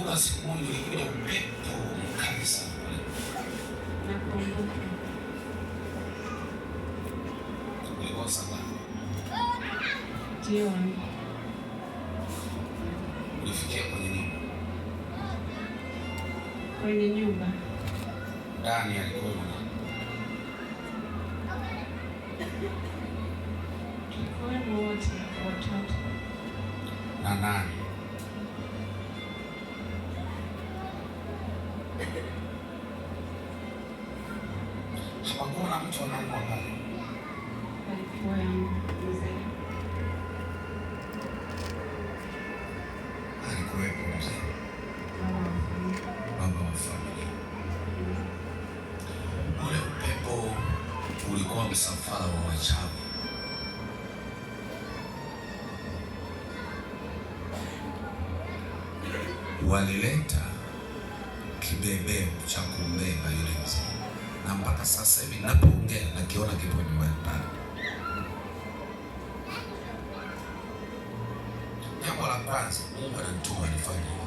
Unakumbuka siku moja ulikuja upepo mkali sana pale? Nakumbuka. Ulikuwa saa ngapi? Jioni. Ulifikia kwenye nyumba? Kwenye nyumba. Ndani alikuwa nani? Tulikuwemo wote watoto. Na nani? Hapakuwa na mtu anaumwa pale? Alikuwa mzee. Alikuwepo mzee, Baba wa familia. Baba wa familia. Ule upepo ulikuwa msafara wa wachawi. Walileta kibebeo cha kumbeba yule mzee, na mpaka sasa hivi ninapoongea nakiona kipo nyumbani pale. Jambo la kwanza Mungu ananituma nifanye,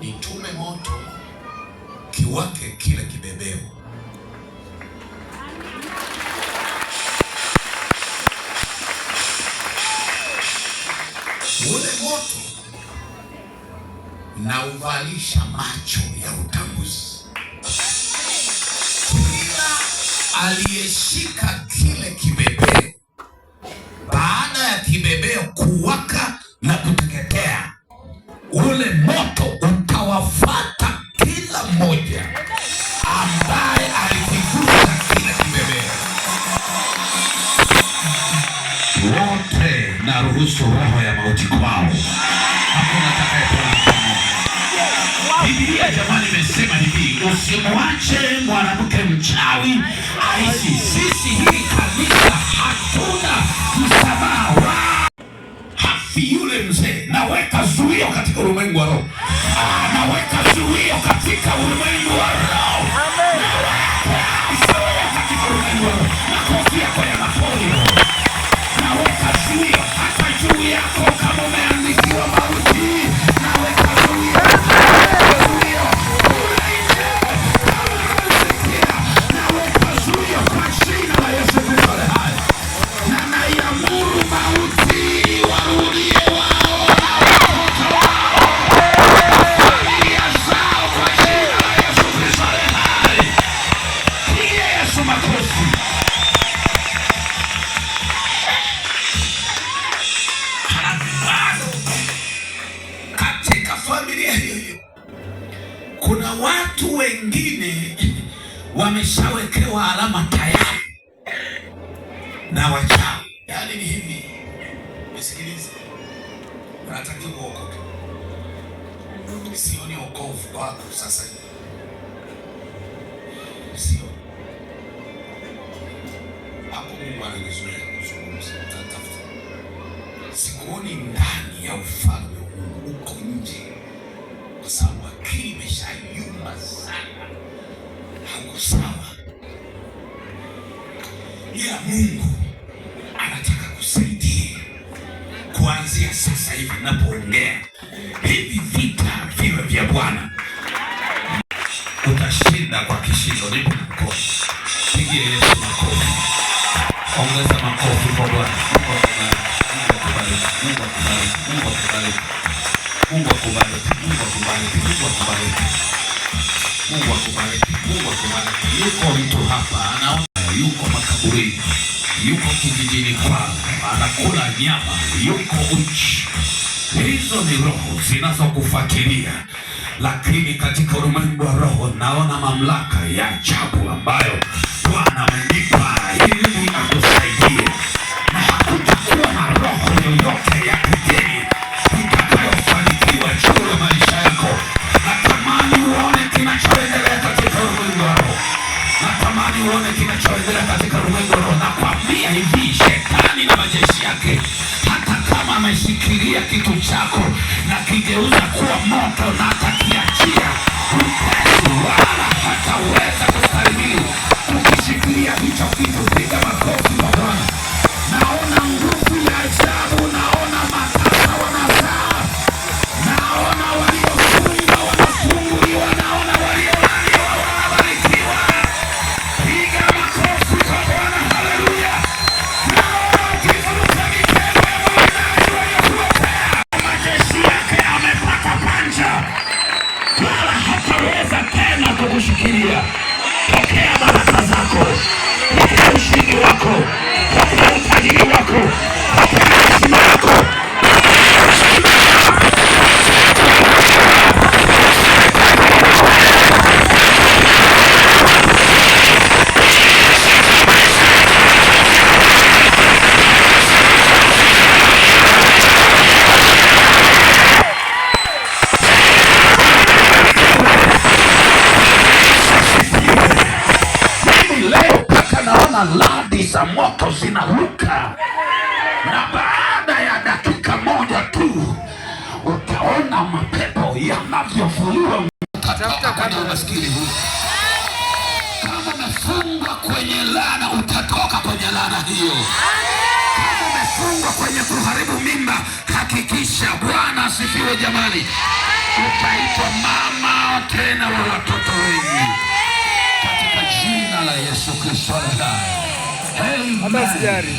nitume moto kiwake kile kibebeo. Ule moto na uvalisha macho ya utambuzi. Kila aliyeshika kile kibebeo, baada ya kibebeo kuwaka na kuteketea, ule moto utawafata kila mmoja ambaye alikigusa kile kibebeo. Wote naruhusu roho ya mauti kwao. Hakuna atakayepona hata mmoja. Biblia jamani imesema hivi, usimwache mwanamke mchawi aishi. Sisi hii kanisa hatuna msamaha wa hafi yule mzee. Naweka zuio katika ulimwengu wa roho. Naweka zuio katika ulimwengu wa roho. Naweka zuio katika ulimwengu wa roho. Makofi yako ya mapolio. Naweka zuio hata juu yako kama umeandikiwa mauti. Naweka zuio. Naweka zuio. Kule nje, kama unasikia, naweka zuio kwa jina la Yesu Kristo aliye hai. Na naiamuru mauti warudie wao na watoto wao na familia zao kwa jina la Yesu Kristo aliye hai. Pigia Yesu makofi. Halafu bado katika familia hiyo hiyo kuna watu wengine wameshawekewa alama tayari na wachawi. Yaani ni hivi, nisikilize, unatakiwa uokoke. Sioni wokovu kwako sasa hivi, sio hapo. Mungu ananizuia kuzungumza, utatafuta. Sikuoni ndani ya ufalme wa Mungu, uko nje, kwa sababu akili imeshayumba sana, hauko sawa. Ila Mungu anataka kusaidia kuanzia sasa hivi ninapoongea, hivi vita viwe vya Bwana. Utashinda kwa kishindo. Nipe mkono, pigie Yesu makofi, ongeza makofi kwa Bwana. Mungu akubariki, Mungu akubariki, Mungu akubariki, Mungu akubariki, Mungu akubariki, Mungu akubariki, Mungu akubariki, Mungu akubariki. Yuko mtu hapa anaona, yuko makaburini, yuko kijijini kwao, anakula nyama, yuko uchi. Hizo ni roho zinazokufuatilia, lakini katika ulimwengu wa roho naona mamlaka ya ajabu ambayo Bwana amenipa ili akusaidie, na hakutakuwa na roho yoyote ya kigeni itakayofanikiwa juu ya maisha yako. Natamani uone kinachoendelea katika ulimwengu wa roho. Natamani uone kinachoendelea katika ulimwengu wa roho. Nakwambia hivi, shetani na majeshi yake, hata kama ameshikilia kitu chako na kigeuza kuwa moto na atakiachia upesi, wala hataweza kustahimili. Ukishikilia hicho kitu, piga makofi kwa Bwana. Naona nguvu ya ajabu, naona matasa wanazaa. Utaona radi za moto zinaruka, na baada ya dakika moja tu utaona mapepo yanavyovuliwa. Utatoka kwenye umaskini huu. Kama umefungwa kwenye laana, utatoka kwenye laana hiyo. Kama umefungwa kwenye kuharibu mimba, hakikisha, Bwana asifiwe jamani, utaitwa mama tena wa watoto wengi katika jina la Yesu Kristo aliye hai. Hata Amen. sijari.